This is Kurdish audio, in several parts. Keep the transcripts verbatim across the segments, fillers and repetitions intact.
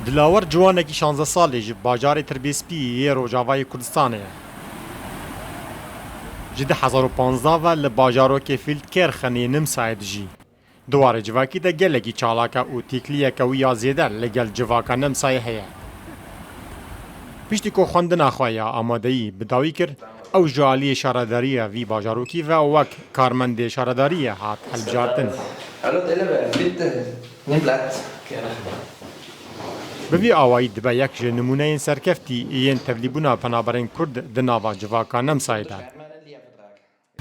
Dilawer ciwanekî şazdeh salî ji bajarê Tirbêspî yê Rojavayê Kurdistanê ye. Ji du hezar û panzdeh ve li bajarokê Fîldkerxenê Nimsayê dijî. Di warê civakî de gelekî çalak e û têkiliyeke wî ya zêde li gel civaka Nimsayê heye. Piştî ku xwendina xwe ya amadeyî bi dawî kir, ew ji aliyê şaredariya vî bajarokî ve wek karmendê şaredariyê hat hilbijartin. Hallo, Delawer, bitte, nimm Platz. Bi vî awayî dibe yek ji nimûneyên serkeftî yên tevlîbûna penaberên Kurd di nava civaka Nimsayê de.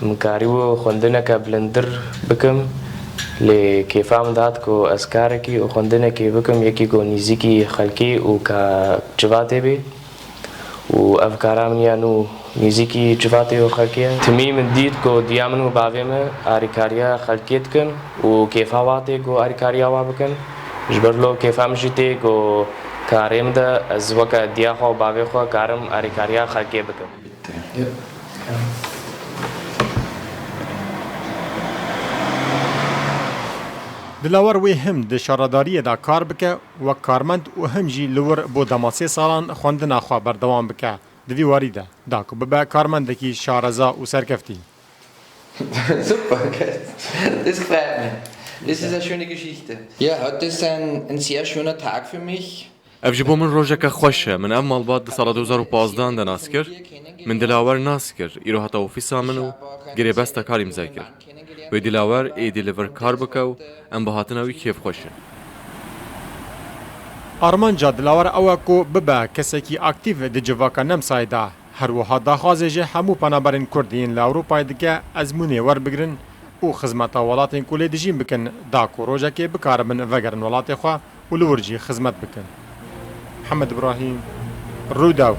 Min karîbû xwendineke bilindtir bikim, lê kêfa min dihat ku ez karekî û xwendinekê bikim, yekî ku nîzîkî xelkê û ka civatê bê. Û ev kara min ya nû nîzîkî civatê û xelkê ye. Timî min dît ku diya min û bavê min arîkariya xelkê dikin û kêfa wa tê ku arîkariya wa bikin. Ji ber lo kêfa min jî tê ku karê min de ez weke diya xwe û bavê xwe karim arîkariya xelkê bikim. Dilawer wê him di şaredariyê de kar bike wek karmend û him jî li wir bo dema sê salan xwendina xwe berdewam bike. Di vî warî de da ku bibe karmendekî şareza û serkeftî. Super, das gefällt mir. Das ist eine schöne Geschichte. Ja, heute ist ein, ein sehr schöner Tag für mich. Ev ji bo min rojeke xweş e. Min ev malbat di sala du hezar û pazdeh de nas kir. Min Dilawer nas kir. Îro hate ofîsa min û girêbesta kar îmze kir. Wê Dilawer êdî li vir kar bike û em bi hatina wî kêfxweş in. Armanca Dilawer ew e ku bibe kesekî aktîf di civaka Nemsayê de. Her wiha daxwazê ji hemû penaberên Kurd yên li Ewropayê dike ezmûnê werbigirin û xizmeta welatên ku lê dijîn bikin, da ku rojekê bikaribin vegerin welatê xwe û li wir jî xizmet bikin. Mihemed Îbrahîm, Rûdaw.